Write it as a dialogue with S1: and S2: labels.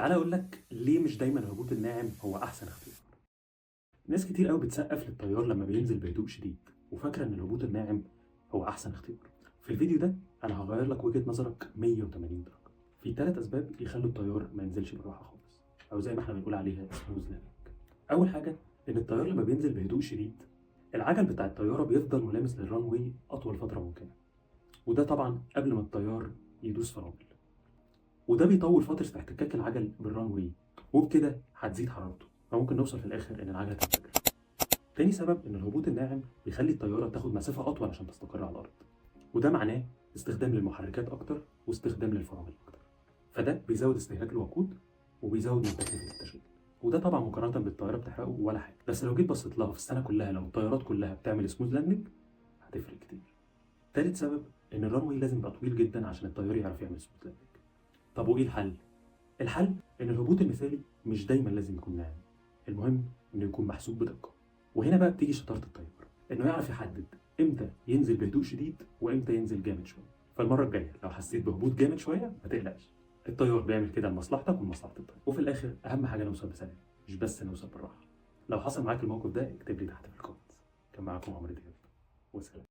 S1: تعالى اقول لك ليه مش دايما الهبوط الناعم هو احسن اختيار. ناس كتير قوي بتسقف للطيار لما بينزل بهدوء شديد وفاكره ان الهبوط الناعم هو احسن اختيار. في الفيديو ده انا هغير لك وجهة نظرك 180 درجة. في 3 اسباب يخلوا الطيار ما ينزلش بالراحة خالص، او زي ما احنا بنقول عليها smooth landing. اول حاجة ان الطيار لما بينزل بهدوء شديد العجل بتاع الطيارة بيفضل ملامس لل runway اطول فترة ممكنة، وده طبعا قبل ما الطيار يدوس فرامل، وده بيطول فترة احتكاك العجل بال runway، وبكده هتزيد حرارته، فممكن نوصل في الاخر ان العجلة تنفجر. تاني سبب ان الهبوط الناعم بيخلي الطيارة تاخد مسافة اطول عشان تستقر على الارض، وده معناه استخدام للمحركات اكتر واستخدام للفرامل اكتر، فده بيزود استهلاك الوقود وبيزود من تكلفة التشغيل، وده طبعا مقارنة بالطيارة بتحرقه ولا حاجة. بس لو جيت بصيت لها في السنة كلها، لو الطيارات كلها بتعمل smooth landing هتفرق كتير. تالت سبب ان ال runway لازم يبقى طويل جدا عشان الطيار يعرف يعمل smooth landing. طب وايه الحل؟ الحل ان الهبوط المثالي مش دايما لازم يكون ناعم، المهم انه يكون محسوب بدقة. وهنا بقى بتيجي شطارة الطيار، انه يعرف يحدد امتى ينزل بهدوء شديد وامتى ينزل جامد شوية. فالمره الجاية لو حسيت بهبوط جامد شوية ما تقلقش، الطيار بيعمل كده لمصلحتك ولمصلحه الطيار. وفي الاخر اهم حاجة نوصل بسلام، مش بس نوصل بالراحة. لو حصل معاك الموقف ده اكتب لي تحت في ال comments. كان معاكم عمرو دياب، وسلام.